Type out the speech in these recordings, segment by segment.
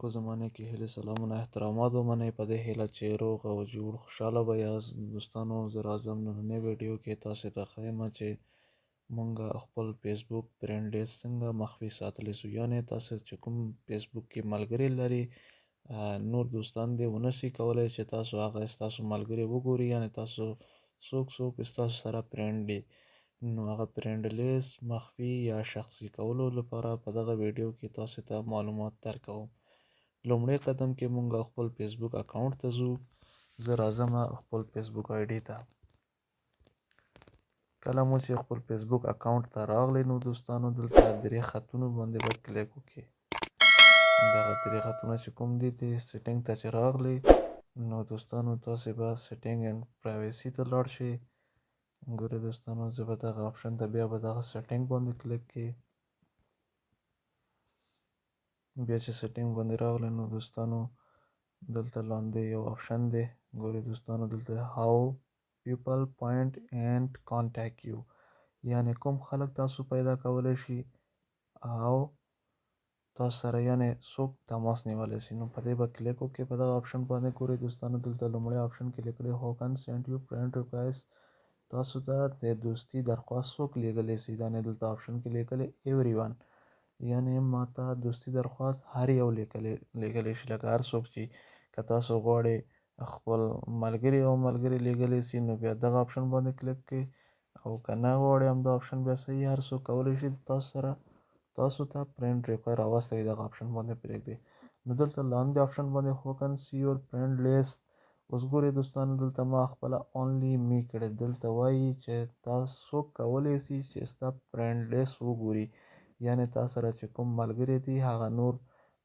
کو زمانه کې هیلې، سلامونه، احترامات ومنئ، په دې هیله چې روغ او جوړ خوشحاله به یاست. دوستانو، زه راځم نننۍ ویډیو کې تاسې ته ښیم چې مونږ خپل فیسبوک فرند لیست څنګه مخفي ساتلی سو، یعنې تاسې چې کوم فیسبوک کې ملګري لري، نور دوستان دې ونه سي کولی چې تاسو هغه ستاسو ملګري وګوري، یعنې تاسو څوک څوک ستاسو سره فرند دي. نو هغه فرند لیست مخفي یا شخصي کولو لپاره په دغه ویډیو کې تاسو ته معلومات درکوم. لومړی قدم کې مونږ خپل فیسبوک اکاونټ ته ځو. زه راځم خپل فیسبوک آی ډي ته. کله مو چې خپل فیسبوک اکاونټ ته راغلی، نو دوستانو، دلته درې خطونو باندې به کلیک وکړئ. دغه درې خطونه چې کوم دي، د سیټینګ ته چې راغلی، نو دوستانو، تاسې به سیټینګ اینډ پرایویسي ته لاړ شئ. ګورئ دوستانو، زه به دغه آپشن ته بیا به دغه سیټینګ باندې کلیک کړئ. بیا چې سیټینګ باندې راغلی، نو دوستانو، دلته لاندې یو آپشن دی. ګورئ دوستانو، دلته how people find and contact you، یعنی کوم خلک تاسو پیدا کولی شي او تاسو سره یعنی څوک تماس نیولی شي، نو په دې به کلیک وکړئ په دغه آپشن باندې. ګورئ دوستانو، دلته لومړی آپشن کې لیکلی who can send you friend request، تاسو ته د دوستي درخواست څوک لیږلی شي. یعنې دلته آپشن کې لیکلی everyone، یعنې ما ته دوستي درخواست هر یو لیږلی شي، لکه هر څوک چې. که تاسو غواړئ خپل ملګري او ملګري لیږلی شي، نو بیا دغه آپشن باندې کلیک کړئ، او که نه غواړئ، همدا آپشن بیا صحیح، هر څوک کولی شي تاسو سره تاسو ته فرند ریکوست راواستوي، دغه آپشن باندې پرېږدئ. نو دلته لاندې آپشن باندې who can see your friend list. اوس ګورئ دوستانو، دلته ما خپله only me کړی. دلته وایي چې تاسو څوک کولی شي چې ستا فرند لیست وګوري، یعنې تا سره چې کوم ملګري دي، هغه نور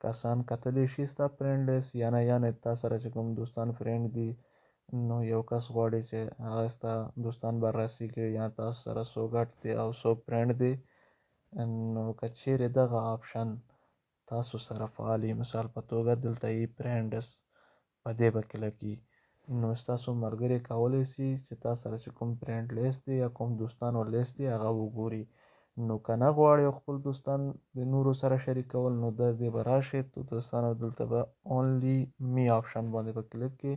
کسان کتلی شي ستا فرند لیست یا نه. یعنې تا سره چې کوم دوستان فرند دي، نو یو کس غواړي چې هغه ستا دوستان بررسي کړي، یا تاسو سره څوک ګډ دی او څوک فرند دی. نو که چیرې دغه آپشن تاسو سره فعال وي، مثال په توګه دلته یې فرندس، په دې به کلیک کړي، نو ستاسو ملګري کولی شي چې تا سره چې کوم فرند لیست دی یا کوم دوستانو لیست دی، هغه وګوري. نو که نه غواړئ خپل دوستان د نورو سره شریک کول، نو د دې به راشئ دوستانو، دلته به only me آپشن باندې به کلیک کړئ،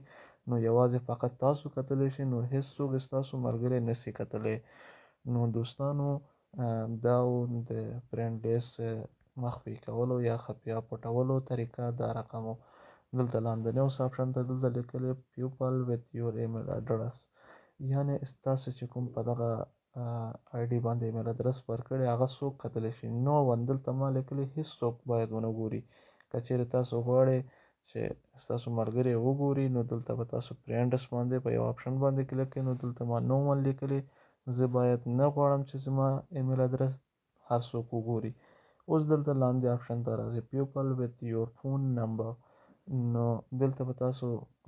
نو یوازې فقط تاسو کتلی شئ، نور هیڅوک ستاسو ملګری نشي کتلی. نو دوستانو، دا و د فرند لیست مخفي کولو یا خفیه پټولو طریقه. دا رقم و. دلته لاندنی اوس آپشن ته دلته لیکلی people with your email address، یعنې ستاسو چې کوم په دغه آی ډي باندې ایمیل ادرس ورکړی، هغه څوک کتلی شي؟ no one. دلته ما لیکلی هیڅ څوک باید ونه ګوري. که چیرې تاسو غواړئ چې ستاسو ملګری وګوري، نو دلته به تاسو فرندس باندې په یو آپشن باندې کلیک کړئ. نو دلته ما no one لیکلی، زه باید نه غواړم چې زما ایمیل ادرس هر څوک وګوري. اوس دلته لاندې آپشن ته راځي people with your phone number. نو دلته به تاسو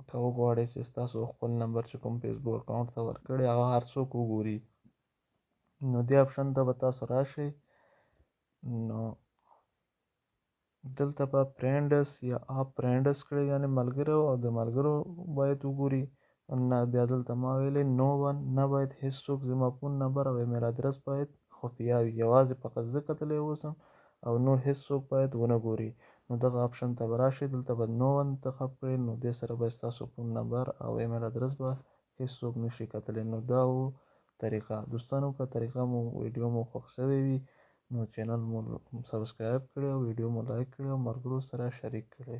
که وغواړئ چې ستاسو خپل نمبر چې کوم فیسبوک اکاونټ ته ورکړی، هغه هر څوک وګوري، نو دې آپشن ته به تاسو راشئ. نو دلته به فرندس یا of friends کړئ، یعنې ملګرو او د ملګرو باید وګوري. نه، بیا دلته ما ویلې no one، نه باید هیڅوک زما فون نمبر او ایمیل ادرس باید خفیه وي، یوازې فقط زه کتلی اوسم او نور هیڅوک باید ونه ګوري. نو دغه آپشن ته به راشئ، دلته به no one انتخاب کړئ، نو دې سره به ستاسو فون نمبر او ایمیل ادرس به هیڅوک نشي کتلی. نو دا و طریقه دوستانو. که طریقه مو ویډیو مو خوښ شوی وي، نو چینل مو سبسکرایب کړئ او ویډیو مو لایک کړئ او ملګرو سره شریک کړئ.